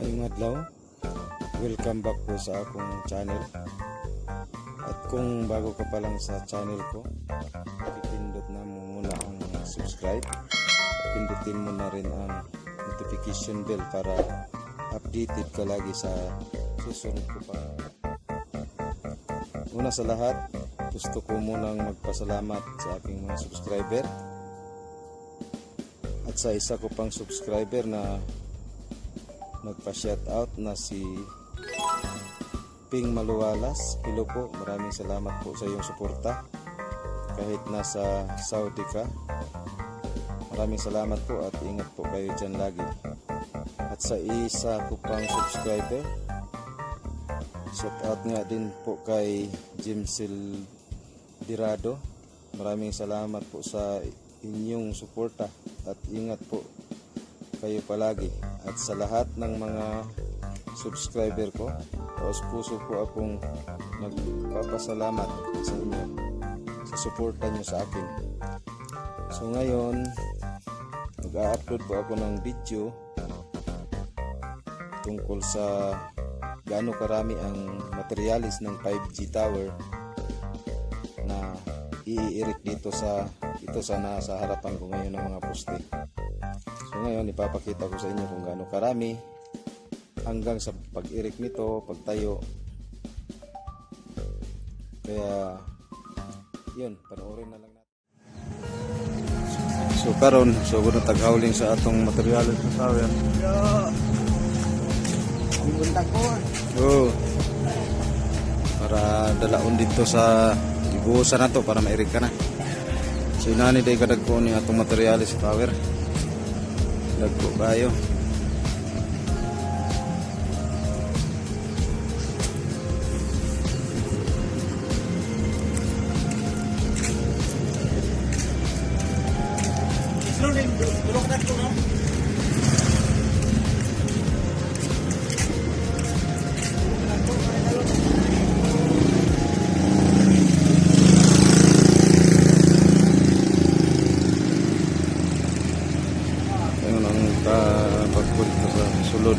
Maayong adlaw. Welcome back po sa akong channel. At kung bago ka pa lang sa channel ko, pipindot na mo muna ang subscribe. At pindutin mo na rin ang notification bell para updated ka lagi sa susunod ko pa. Una sa lahat, gusto ko munang magpasalamat sa aking mga subscriber at sa isa ko pang subscriber na nagpa-shoutout na si Ping Maluwalas. Hello po, maraming salamat po sa iyong suporta kahit nasa Saudi ka. Maraming salamat po at ingat po kayo dyan lagi. At sa isa ko pang subscriber, shoutout nga din po kay Jimsil Dirado. Maraming salamat po sa inyong suporta at ingat po kayo palagi. At sa lahat ng mga subscriber ko, taos puso po akong nagpapasalamat sa inyo sa suporta nyo sa akin. So ngayon, mag-a-upload po ako ng video tungkol sa gaano karami ang materialis ng 5G tower na iirik dito sa ito sa nasa harapan ko ngayon ng mga poste. So ngayon, ipapakita ko sa inyo kung gaano karami hanggang sa pag-irik nito, pagtayo. Kaya yun, panoorin na lang natin. So karon, so gud taghawling sa atong materialis sa tower. Oh. Para dalaon dito sa ibuhusan na to para mairik ka na. So inani day kadagko ni atong materyales sa tower. Dagko kayo. Ayun ang pagpul sa sulod.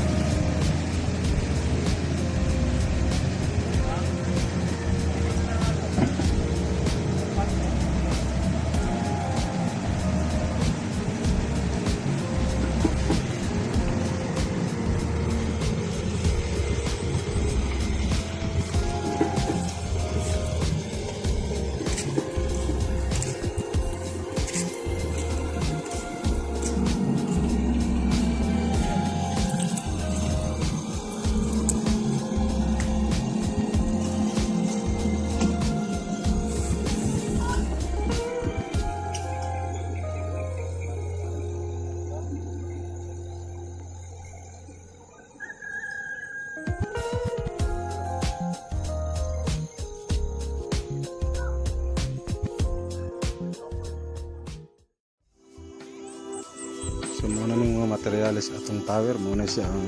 So muna ng mga materyales atong tower, muna siya ang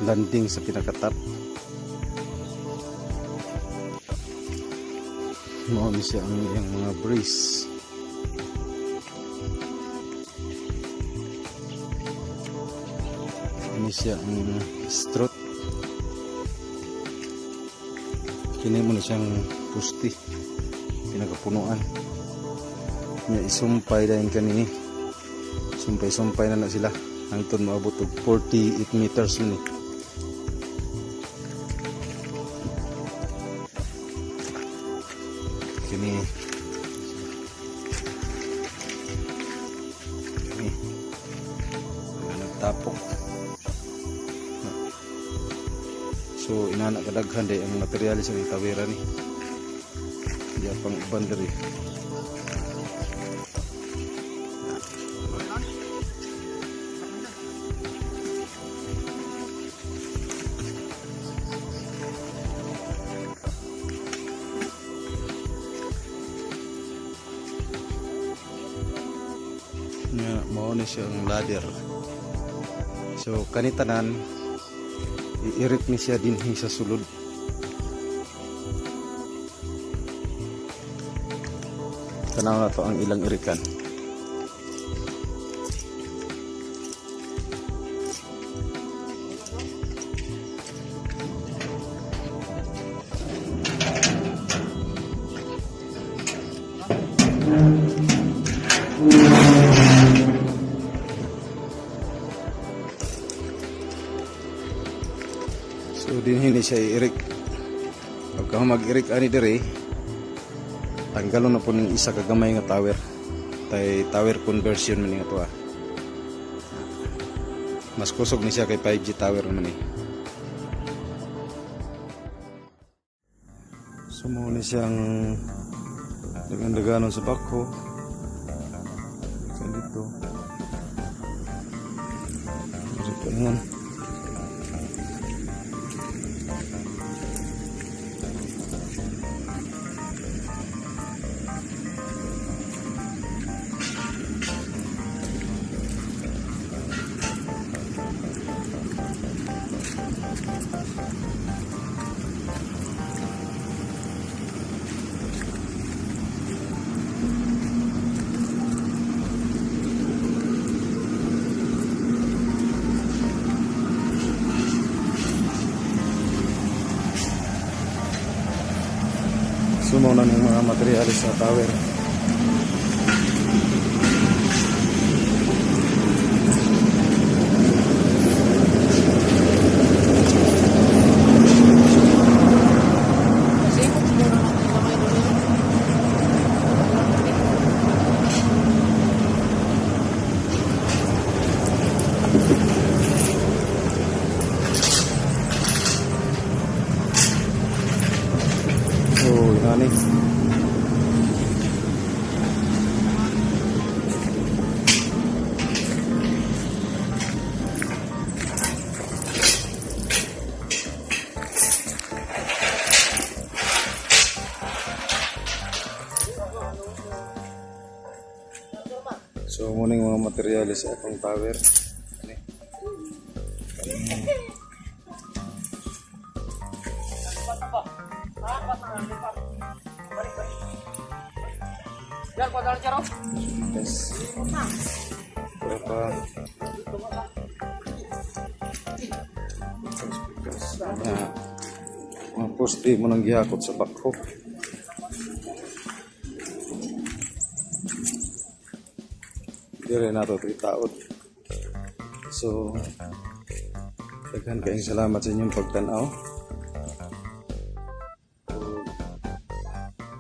landing sa pinakatap. Muna siya ang iyang mga brace. Muna siya ang strut. Kini muna siyang pusti, pinakapunuan. Nya isumpay dayon kani. Sumpay-sumpay na na sila hangtod maabot og 48 meters ni. Kini kini nagtapok. So inana kadaghan day ang materyales sa tawera ni. Diya pang uban diri. Nga mao ni siya ang ladder. So kanitanan iirik ni siya dinhi sa sulod. Tanaw na to ang ilang irikan. ni siya i-erect. Pagka mag-erect ani diri, tanggalon na po ning isa ka gamay nga tower. Tay tower conversion man ni ato ah. Mas kusog ni siya kay 5G tower man ni. So mao ni siyang dagan-daganon sa bako. Dito. Dito naman. Sumaw na ng mga materyales sa tower. So, nani. So, muning mga materyales sa atong tower. Ani. Yes. Berapa? Nah, mga poste mo nang gihakot sa bako. Dire na to taod. So, daghan kayong salamat sa inyong pagtan-aw.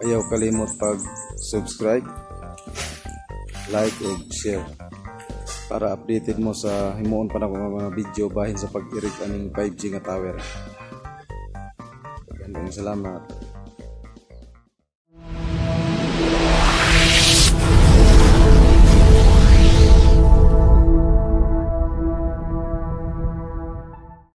Ayaw kalimot pag-subscribe, like ug share para updated mo sa himuon pa na mga video bahin sa pag-irig aning 5G nga tower. Daghan kayong salamat.